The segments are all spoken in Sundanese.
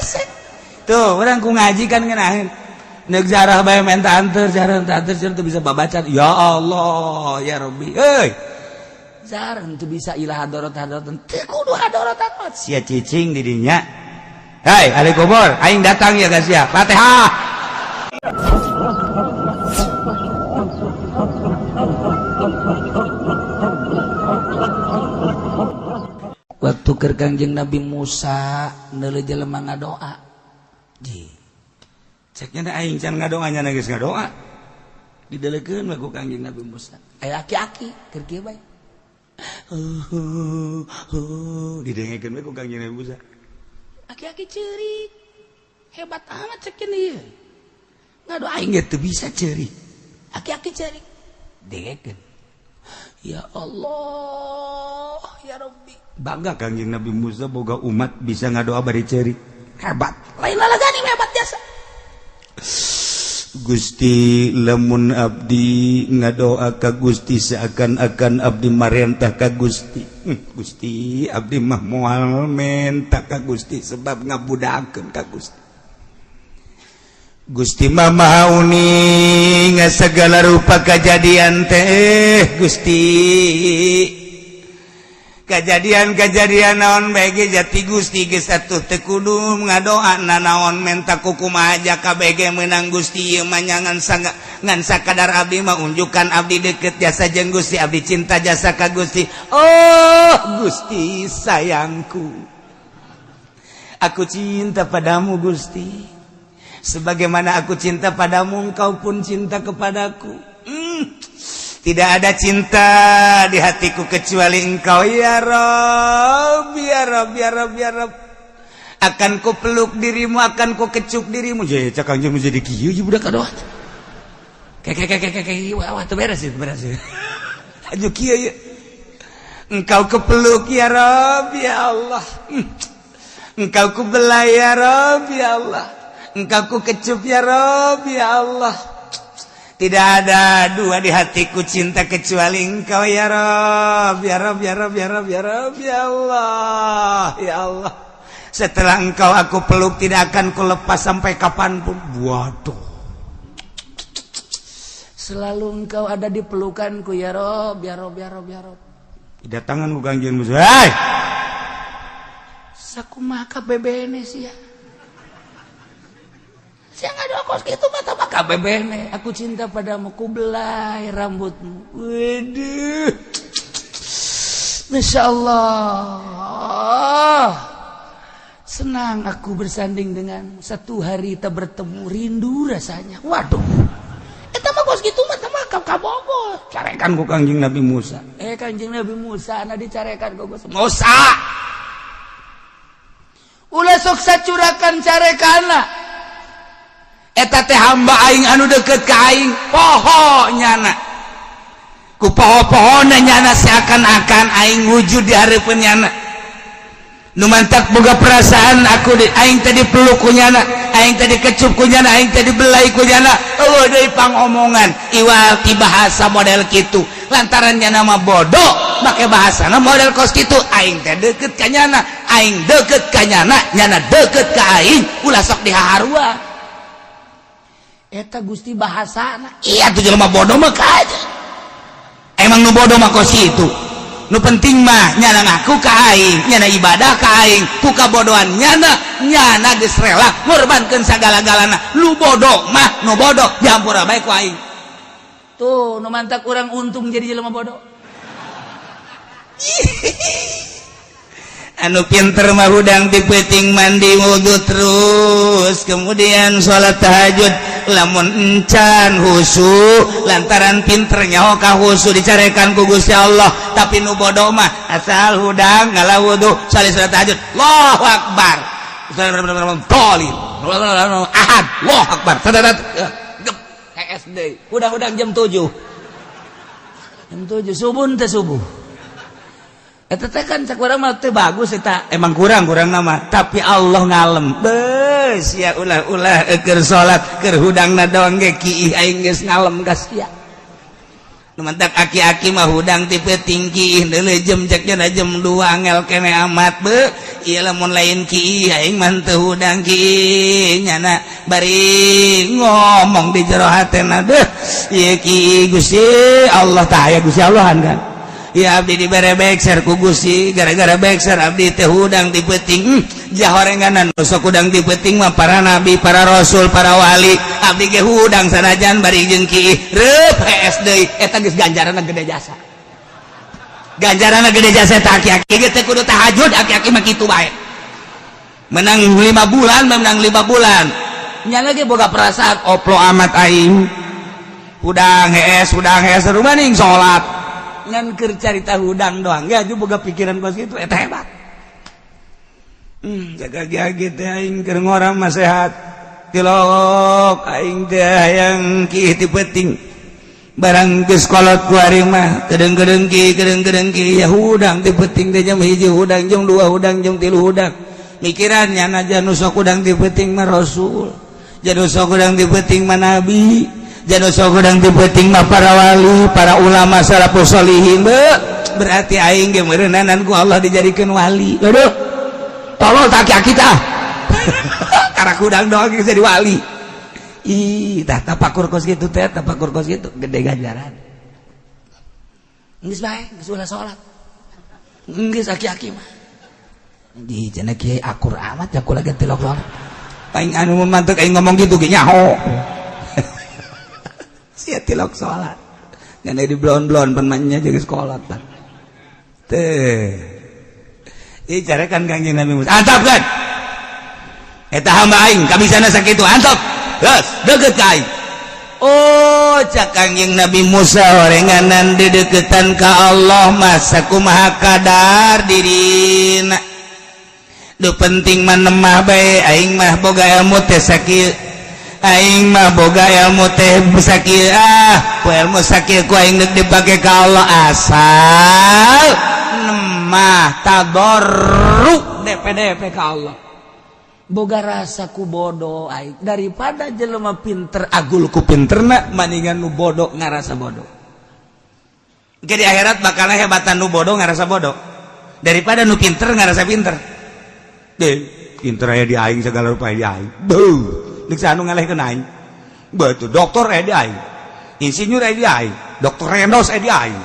Hese tuh urang ku ngaji kan ngeunaheun. Nek jarah bae menta anter, jarah menta anter, teu bisa babaca. Ya Allah, ya Rabbi. Euy. Jarah teu bisa ilah hadorot hadorot. Teu kudu hadorot hadorot. Sia cicing di dinya. Hei, ahli kubur, aing datang ya guys ya. Fatihah. Waktu keur Kangjeng Nabi Musa neuleuh jelema ngadoa. Ji. Ceknya aing can ngadoa nya geus ngadoa. Didelekeun we ku Kangjeng Nabi Musa. Aya aki-aki keur kieu bae. Didengekeun we ku Kangjeng Nabi Musa. Aki-aki ceurik. Hebat amat ceknya ieu. Ngadoa aing ge teu bisa ceurik. Aki-aki ceurik. Dengekeun. Ya Allah, ya Rabbi. Bangga Kangjeng Nabi Musa boga umat bisa ngadoa bari ceurik. Hebat. Lain lalagani hebat jasa. Gusti lamun abdi ngadoa ka Gusti seakan-akan abdi marentah ka Gusti. Gusti abdi mah moal menta ka Gusti sebab ngabudakeun ka Gusti. Gusti mah maha uning segala rupa kajadian teh Gusti. Kejadian-kejadian naon bae ge jati Gusti geus atuh teu kudu ngadoa nanaon menta kukumaha aja kabeh meunang Gusti ieu mah ngan ngan sakadar abdi mah unjukan abdi deket jasa jeung Gusti, abdi cinta jasa ka Gusti. Oh Gusti sayangku, aku cinta padamu Gusti, sebagaimana aku cinta padamu engkau pun cinta kepadaku. Tidak ada cinta di hatiku kecuali engkau ya Rob, ya Rob, ya Rob, ya Rob. Akan ku peluk dirimu, akan ku kecup dirimu. Jadi cak Kangjeng jadi kieu ieu budak kadoa. Kayak kayak kayak kayak wah teu beres ieu, beres ieu. Aju kieu ieu. Engkau kepeluk ya Rob, ya Allah. Engkau ku belai ya Rob, ya Allah. Engkau ku kecup ya Rob, ya Allah. Tidak ada dua di hatiku cinta kecuali engkau ya Rob, ya Rob, ya Rob, ya Rob, ya Rob, ya Allah, ya Allah. Setelah engkau aku peluk tidak akan ku lepas sampai kapanpun. Waduh. Selalu engkau ada di pelukanku ya Rob, ya Rob, ya Rob, ya Rob. Kedatangan ku Kangjeng Musa. Hei. Sakumaha kabebene sia. Saya nggak kos gitu mata maka bebene. Aku cinta padamu, ku belai rambutmu. Waduh, Masya Allah. Senang aku bersanding dengan satu hari tak bertemu rindu rasanya. Waduh, eta mah kos gitu mata maka kabogo. Carekan ku Kangjeng Nabi Musa. Kangjeng Nabi Musa na dicarekan ku Musa. Ulah sok sacurakan carekana. Eta teh hamba aing anu deket ka aing poho nyana ku poho-pohona nyana seakan-akan aing wujud di hareupeun nyana nu mantak boga perasaan aku di aing tadi peluk ku nyana, aing tadi kecup ku nyana, aing tadi belai ku nyana. Eueuh deui pangomongan iwal ti bahasa model kitu lantaran nyana mah bodoh make bahasana model kos kitu. Aing teh deket ka nyana, aing deket ka nyana, nyana deket ka aing, ulah sok dihaharua. Eta Gusti bahasana. Iya tuh jelema bodoh mah aja. Emang nu bodoh mah kos kitu. Nu penting mah nyana ngaku ka aing, nyana ibadah ka aing, ku kabodohan nyana, nyana geus rela ngorbankeun sagala-galana. Lu bodoh mah nu bodoh dihampura bae ku aing. Tuh nu mantak urang untung jadi jelema bodoh. Anu pinter mah hudang di peuting mandi wudhu terus kemudian sholat tahajud lamun encan husu lantaran pinter nyaho ka husu dicarekan ku Gusti Allah. Tapi nu bodoh mah asal hudang ngalah wudhu salat tahajud Allahu akbar ahad Allahu akbar SD hudang-hudang jam 7 jam 7 subuh teh subuh. Eta teh kan cek urang mah teu bagus eta emang kurang-kurang nama tapi Allah ngalem beus ya ulah-ulah keur salat keur hudangna doang ge kiih aing geus ngalem ka sia. Nu mantak aki-aki mah hudang ti peuting kiih deuleu jam cekna jam 2 angel kene amat be Ieu lamun lain ki aing mah teu hudang ki nyana bari ngomong di jero hatena deuh ieu ki Gusti Allah tah aya Gusti Allahan kan. Ya abdi dibere bekser ku Gusti, gara-gara bekser abdi teh hudang ti peuting. Jahorenganan nu sok hudang ti peuting mah para nabi, para rasul, para wali. Abdi ge hudang sanajan bari jeung ki reup hees deui, eta geus ganjaranna gede jasa. Ganjaranna gede jasa eta aki-aki ge teu kudu tahajud, aki-aki mah kitu bae. Menang 5 bulan, menang 5 bulan. Nya lagi boga perasaan oplo amat aing. Hudang hees rumaning salat. Ngan keur carita hudang doang ya juga boga pikiran kos kitu eta hebat. Jaga ge teh aing keur ngora mah sehat. Tilok aing teh hayang ki ti peuting. Barang geus kolot ku ari mah kedeung-kedeung ki kedeung-kedeung ki ya hudang ti peuting teh jam 1 hudang, jam 2 hudang, jam 3 hudang. Mikiran nya aja nu sok hudang ti peuting mah rasul. Janu sok hudang ti peuting mah nabi. Janu sok hudang ti peuting mah para wali, para ulama salafus sholihin. Berarti aing ge meureunanan ku Allah dijadikeun wali. Aduh. Tolol tak aki tah. Karena hudang doang geus jadi wali. Ih, tah tapakur kos kitu teh, tapakur kos kitu gede ganjaran. Geus bae, geus ulah salat. Geus aki-aki mah. Di cenah kiai akur amat ya kula ge tilok salat. Aing anu mantek aing ngomong gitu ge nyaho. Sia tilok salat. Ngan di blon-blon pan mah jeung sekolah pan. Teh. Ih carekan Kangjeng Nabi Musa. Antap kan? Eta hamba aing kabisana sakitu antap. Geus, deukeut ka aing. Oh, cak Kangjeng Nabi Musa orenganan dideukeutan ka Allah mah sakumaha kadar dirina. Nu penting mah nemah bae aing mah boga ilmu teh sakieu. Aing mah boga ilmu teh sakieu ah, ku ilmu sakieu ku aing deuk dipake ka Allah asal nemah tadarru DPDP ka Allah. Boga rasa ku bodoh aing daripada jelema pinter agul ku pinterna maningan nu bodoh ngarasa bodoh. Jadi akhirat bakal hebatan nu bodoh ngarasa bodoh daripada nu pinter ngarasa pinter. Deh, pinter aya di aing segala rupa di aing. Beuh, deuk anu ngalehkeun aing. Betul, dokter aya di aing. Insinyur aya di aing, dokter Rendos aya di aing.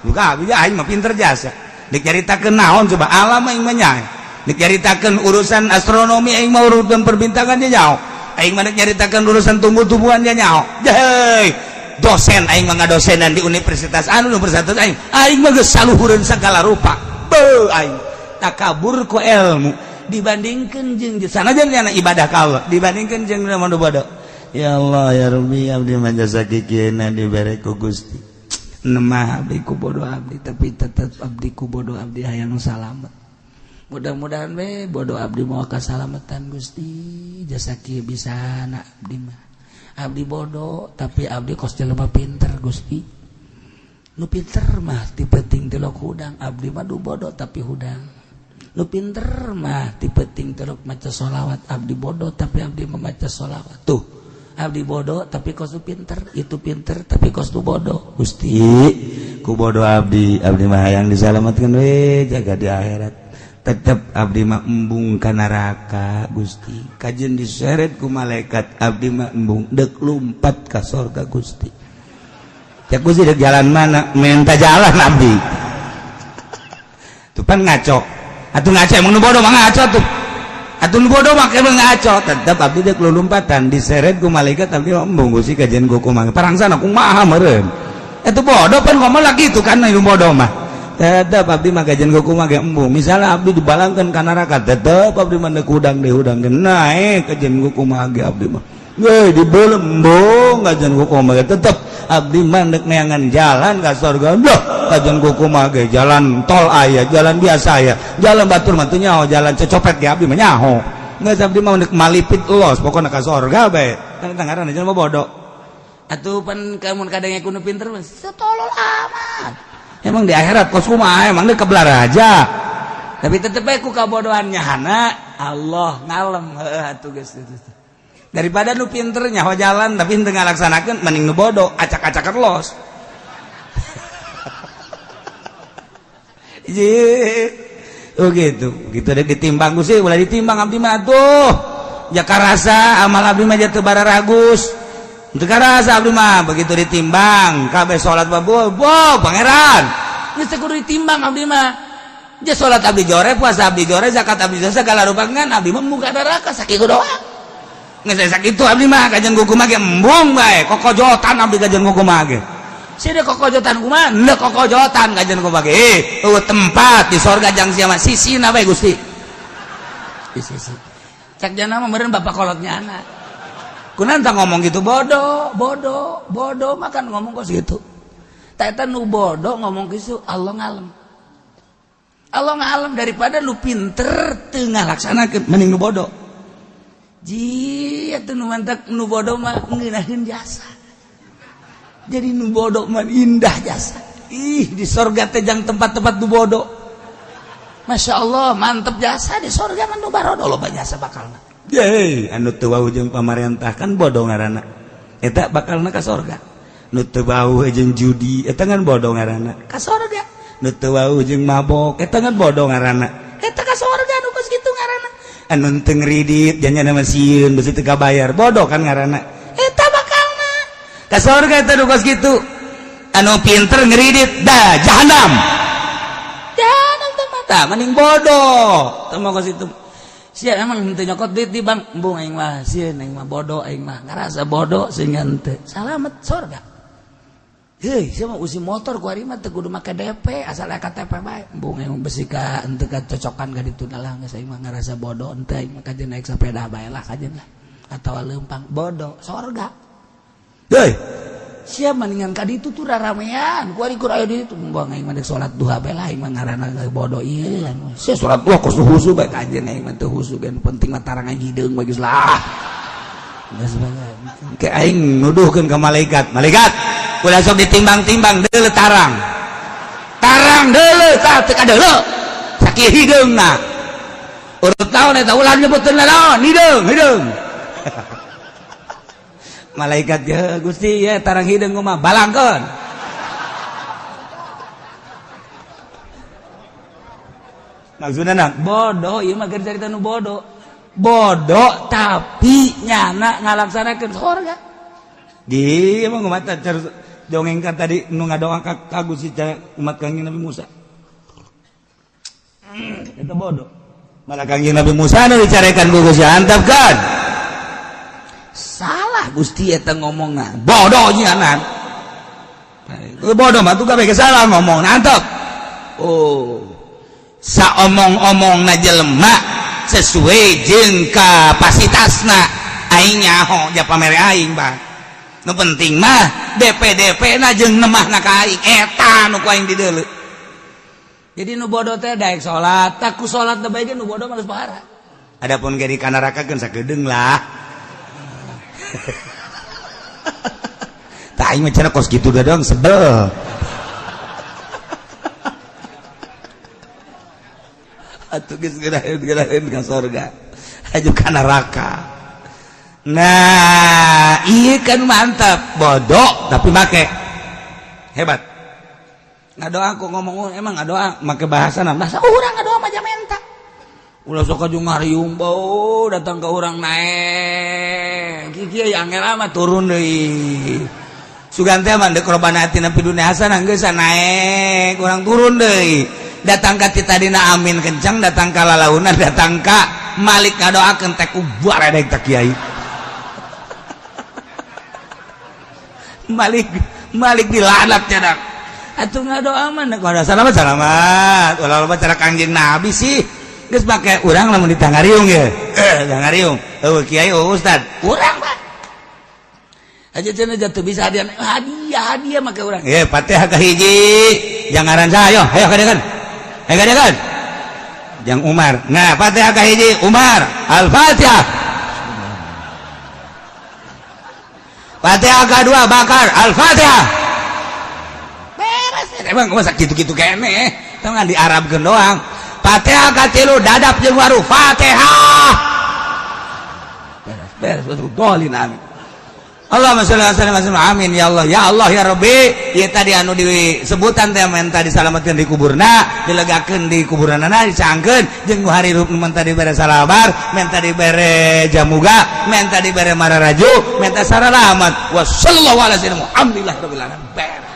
Buka abdi aing mah pinter jasa. Deuk nyaritakeun naon coba alam aing mah nyae. Deuk nyaritakeun urusan astronomi aing mah urusan perbintangan dia nyaho. Aing mah deuk nyaritakeun urusan tumbuh-tumbuhan dia nyaho. Hei, dosen aing mah ngadosenan di universitas anu universitas aing. Aing mah geus saluhureun segala rupa. Beuh aing takabur ku ilmu dibandingkan jeung sanajan nyana ibadah ka Allah dibandingkan jeung nu bodoh. Ya Allah ya Rabbi abdi mah jasa kikieuna dibere ku Gusti. Nemah abdi ku bodoh abdi tapi tetep abdi ku bodoh abdi hayang salamet. Mudah-mudahan we bodoh abdi mau kasalamatan Gusti jasa kieu bisa na abdi mah. Abdi bodoh tapi abdi kos jelema pinter Gusti. Nu pinter mah ti peuting tilok hudang, abdi mah du bodoh tapi hudang. Nu pinter mah ti peuting tilok maca sholawat, abdi bodoh tapi abdi membaca sholawat. Tuh, abdi bodoh tapi kos nu pinter, itu pinter tapi kos nu bodoh. Gusti, ku bodoh abdi, abdi mah hayang disalamatkeun we jaga di akhirat. Tetep abdi mah embung ka neraka Gusti. Kajeun diseret ku malaikat abdi mah embung deuk lumpat ka sorga Gusti. Cek Gusti deuk jalan mana? Minta jalan abdi. Tuh pan ngaco. Atuh ngaco emang nu bodoh mah ngaco tuh. Atuh nu bodoh mah emang ngaco. Tetep abdi deuk lulumpatan diseret ku malaikat abdi mah embung Gusti kajeun ku kumaha. Parangsana kumaha meureun. Eta bodoh pan ngomong lagi itu kan nu bodoh mah. Tetep abdi mah kajeun ku kumaha ge embung. Misalnya abdi dibalangkeun ka neraka tetep abdi mah deuk hudang dihudang naik kajeun ku kumaha ge abdi mah. Weh dibelem embung kajeun ku kumaha ge tetep abdi mah deuk neangan jalan ka surga. Loh, kajeun ku kumaha ge jalan tol aya, jalan biasa aya, jalan batur mah teu nyaho, jalan cecopet ge abdi mah nyaho. Geus abdi mah deuk malipit los pokona ka surga bae. Kan eta ngaranna jelema bodoh. Atuh pan kamun kadang kudu pinter mah setolol amat. Emang di akhirat kos kumaha emang deuk kebelar aja. Tapi tetep bae ku kabodohan nyahana Allah ngalem heuh atuh geus. Daripada nu pinter nyaho jalan tapi henteu ngalaksanakeun mending nu bodoh acak-acakan los. Oh gitu, gitu deh ditimbang Gusti, ulah ditimbang abdi mah tuh. Ya karasa amal abdi mah jatuh bararagus. Teu karasa abdi mah begitu ditimbang kabeh salat babu, bo pangeran. Geus teu kudu ditimbang abdi mah. Ja salat abdi jore, puasa abdi jore, zakat abdi jore, segala rupa ngan abdi mah muka neraka sakitu doang. Geus sakitu abdi mah kajian kumaha ge embung bae, kokojotan abdi kajian kumaha ge. Sini kokojotan kumaha? Henteu kokojotan kajian kumaha ge. Eueuh tempat di sorga jang sia mah sisina bae Gusti. Di sisi. Cak jana mah meureun bapak kolotnya anak. Kunaon tah ngomong gitu bodoh, bodoh, bodoh makan ngomong kos gitu. Tah eta nu bodoh ngomong kitu Allah ngalem. Allah ngalem daripada nu pinter teu ngalaksanakeun mending nu bodoh. Ji atuh nu mantak nu bodoh mah ngeunaheun jasa. Jadi nu bodoh mah indah jasa. Ih di sorga teh jang tempat-tempat nu bodoh. Masya Allah mantep jasa di sorga mah nu barodo loba jasa bakalna. Yeay, anu teu wau jeung pamarentah kan bodoh ngaranna. Eta bakalna ka sorga. Nu teu wau jeung judi eta kan bodoh ngaranna. Ka sorga. Nu teu wau jeung mabok eta kan bodoh ngaranna. Eta ka sorga nu kos kitu ngaranna. Anu teu ngridit janjana mah sieun beusi teu kabayar bodoh kan ngaranna. Eta bakalna ka sorga eta nu kos kitu. Anu pinter ngridit dah jahanam. Jahanam teh mata mending bodoh. Teu mah kos itu. Sia emang henteu nyokot duit di bank, embung aing mah sieun aing mah bodoh aing mah ngarasa bodoh sehingga henteu. Salamet sorga. Heuy, sia mah usi motor ku ari mah teu kudu make DP asal aya KTP bae. Embung aing mah besi ka henteu kacocokan ka ditu lah geus aing mah ngarasa bodoh henteu aing mah kajeun naik sepeda bae lah kajeun lah. Atawa leumpang bodoh sorga. Heuy, sia mendingan ka ditu tuh raramean ku ari kur aya di ditu embung aing mah dek salat duha bae lah aing mah ngaranna bodoh ieu. Sia salat duha kos husu bae kajeun aing mah teu husu ge penting mah tarang aing hideung bae geus lah. Geus bae. Ke aing nuduhkeun ka malaikat, malaikat ulah sok ditimbang-timbang deuleu tarang. Tarang deuleu tah teu kadeuleu. Sakieu hideungna. Urut naon eta ulah nyebutkeun naon hideung hideung. Malaikat ya Gusti ya tarang hideung mah balangkeun. Maksudna nah, bodoh ieu mah keur carita nu bodoh. Bodoh tapi nyana ngalaksanakeun sorga. Di emang mata dongengkan tadi nu ngadoa ka Gusti umat Kangjeng Nabi Musa. Eta bodoh. Malah Kangjeng Nabi Musa nu dicarekan ku Gusti antapkeun. Salah Gusti eta ngomongna. Bodoh nyanan. Bodoh mah tuh kabeh salah ngomong antep. Oh. Saomong-omongna jelema sesuai jeung kapasitasna aing nyaho ja pamere aing bang. Nu penting mah DP-DP na jeung nemahna ka aing eta nu ku aing dideuleu. Jadi nu bodoh teh daek salat, tak ku salat teh bae ge nu bodoh mah geus pahara. Adapun ge di kanaraka keun sakedeung lah. Tah aing mah cenah kos kitu doang sebel. Atuh geus geuraheun ka sorga. Aju ka neraka. Nah, iya kan mantap, bodoh tapi make. Hebat. Ngadoa aku ngomong emang ngadoa make bahasa nah, bahasa urang ngadoa mah menta. Ulah sok aju ngariung bau datang ke urang naek. Kieu angel amat turun deui. Sugan teh mah deuk robana atina fid dunya hasanah geus naek, urang turun deui. Datang ka ti tadina amin kencang, datang ka lalaunan, datang ka Malik ngadoakeun teh ku baredeg ta kiai. Malik Malik dilanat cenah. Atuh ngadoa mah deuk salamat salamat. Ulah loba cara Kangjeng Nabi sih. Geus make urang lamun ditangariung ye. Tangariung. Eueuh kiai eueuh ustad. Urang Pak. Aja cenah jatuh bisa hadiah hadiah hadiah make urang. Ye Fatihah ka hiji. Jangaran saha ayo, ayo kadekan. Ayo kadekan. Jang Umar. Nah, Fatihah ka hiji Umar. Al-Fatihah. Fatihah kedua Bakar. Al-Fatihah. Beres. Emang masa gitu-gitu kene. Tong di Arabkeun doang. Fatihah katilu dadap jeung waru Fatihah. Beres, beres dolin amin. Allahumma sholli ala sayyidina, amin ya Allah, ya Allah ya Rabbi. Ieu tadi anu disebutan teh menta disalametkeun di kuburna, dilegakeun di kuburanana, dicangkeun jeung nu harirup menta dibere salabar, menta dibere jamuga, menta dibere mararaju, menta saralamat. Wa sallallahu ala sayyidina Muhammadillah rabbil alamin. Beres.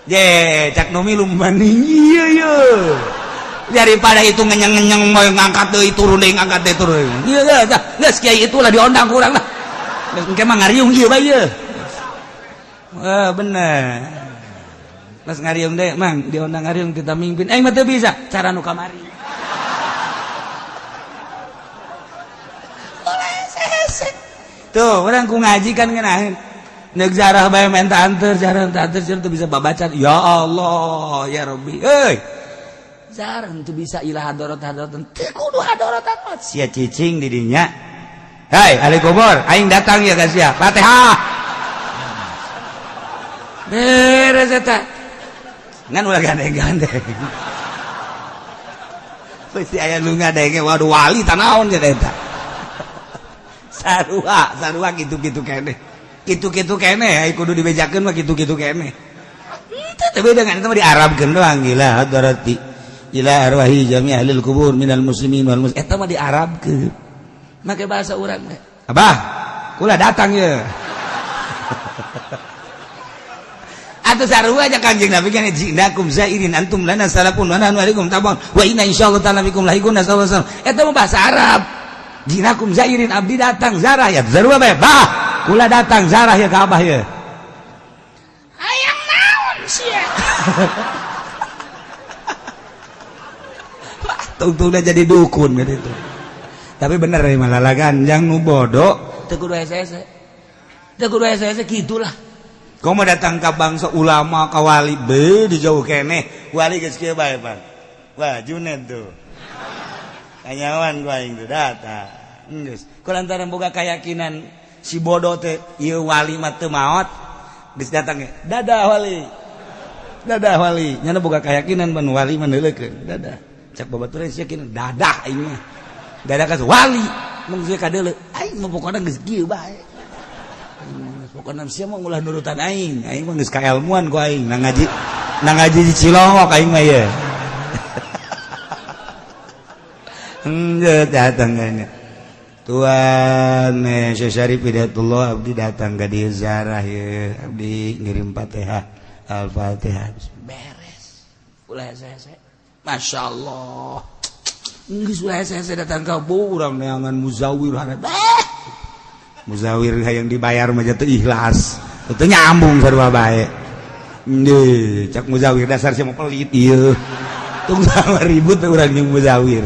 Je, cak nu milu maning ieu ye. Daripada itu ngenyang-ngenyang mau ngangkat deui turun deui, ngangkat deui turun. Ieu geus geus kiai itulah diondang ku urang lah. Geus engke mah ngariung ieu bae ieu. Wah, bener. Pas ngariung deui, Mang, diondang ngariung kita mimpin. Aing mah teu bisa cara nu kamari. Tuh, urang ku ngaji kan ngeunaheun. Nek zarah bae menta anteur, jarah menta anteur teu bisa babaca. Ya Allah, ya Rabbi. Euy. Jarang tuh bisa ilah hadorot hadorot teu kudu hadorot hadorot sia cicing di dinya. Hai ahli kubur, aing datang ya ka sia. Fatihah. Beres eta. Ngan ulah gandeng-gandeng. Pasti aya nu ngadenge, waduh wali tanaon cenah eta. Sarua, sarua kitu-kitu keneh. Kitu-kitu keneh ai kudu dibejakeun mah kitu-kitu keneh. Teu teu beda ngan eta mah diarabkeun doang gila hadarati. Ila arwahi jami ahlil kubur minal muslimin wal muslimat. Eta mah diarabkeun. Make bahasa urang teh. Abah, kula datang ye. Atuh sarua aja Kanjeng Nabi kan jinakum zairin antum lana salafun wa nahnu alaikum tabun wa inna insyaallah ta'ala bikum lahiqun sallallahu alaihi wasallam. Eta mah bahasa Arab. Jinakum zairin, abdi datang zarah ya sarua bae. Bah, kula datang zarah ya ka abah ye. Hayang naon sia? Tungtung udah jadi dukun gitu. Tapi bener ya malah lagan nu bodoh teu kudu hese-hese. Teu kudu hese-hese gitulah. Kau mau datang ke bangsa ulama ka wali be di jauh keneh, wali geus kieu bae pan. Wah, Junet tuh. Kanyawan gua aing tuh datang. Geus. Ku lantaran boga keyakinan si bodoh teh ieu wali mah teu maot, geus datang ge. Dadah wali. Dadah wali. Nyana boga keyakinan ban wali mah neuleukeun. Dadah. Cak babaturan sia kina dadah aing mah. Dadah ka wali, mun sia kadeuleu aing mah pokona geus kieu bae. Pokona sia mah ulah nurutan aing, aing mah geus kaelmuan ku aing nang ngaji di Cilongok aing mah ye. Henteu datang kayaknya. Tuan Syekh Syarif Hidayatullah abdi datang ka dieu ziarah ye, abdi ngirim Fatihah, Al-Fatihah beres. Ulah hese-hese. Masya Allah. Geus ulah hese-hese datang ka urang neangan muzawir harap. Muzawir hayang dibayar mah teu ikhlas. Teu nyambung sarua bae. Ndeh, cak muzawir dasar sia mah pelit ieu. Tung sama ribut urang jeung muzawir.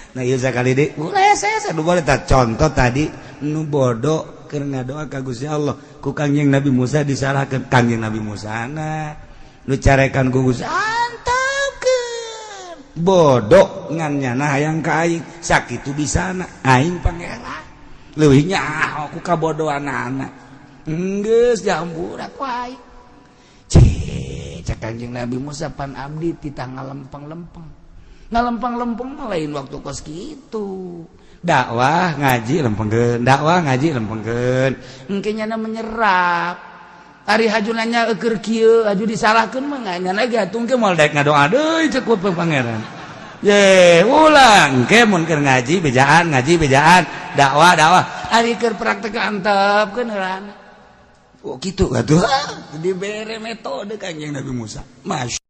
Nah ieu sakali deui ulah hese-hese nu boleh tah contoh tadi nu bodoh keur ngadoa ka Gusti Allah ku Kangjeng Nabi Musa disalahkeun Kangjeng Nabi Musa na nu carekan ku Gusti antepkeun bodoh ngan nyana hayang ka aing sakitu bisana aing pangeran leuwih nyaho ku kabodohanana geus dihampura ku aing. Cek cek Kangjeng Nabi Musa pan abdi titah ngalempeng-lempeng ngalempeng-lempeng mah lain waktu kos kitu dakwah ngaji lempengkeun, dakwah ngaji lempengkeun engke nyana menyerap. Ari haju nanya eukeur kieu haju disalahkeun mah nyana ge atuh engke moal daek ngadoa deui cek ku pangeran. Ye, ulang engke mun keur ngaji bejaan, dakwah dakwah. Ari keur praktek antepkeun heulana. Oh kitu atuh. Dibere metode Kanjeng Nabi Musa. Masya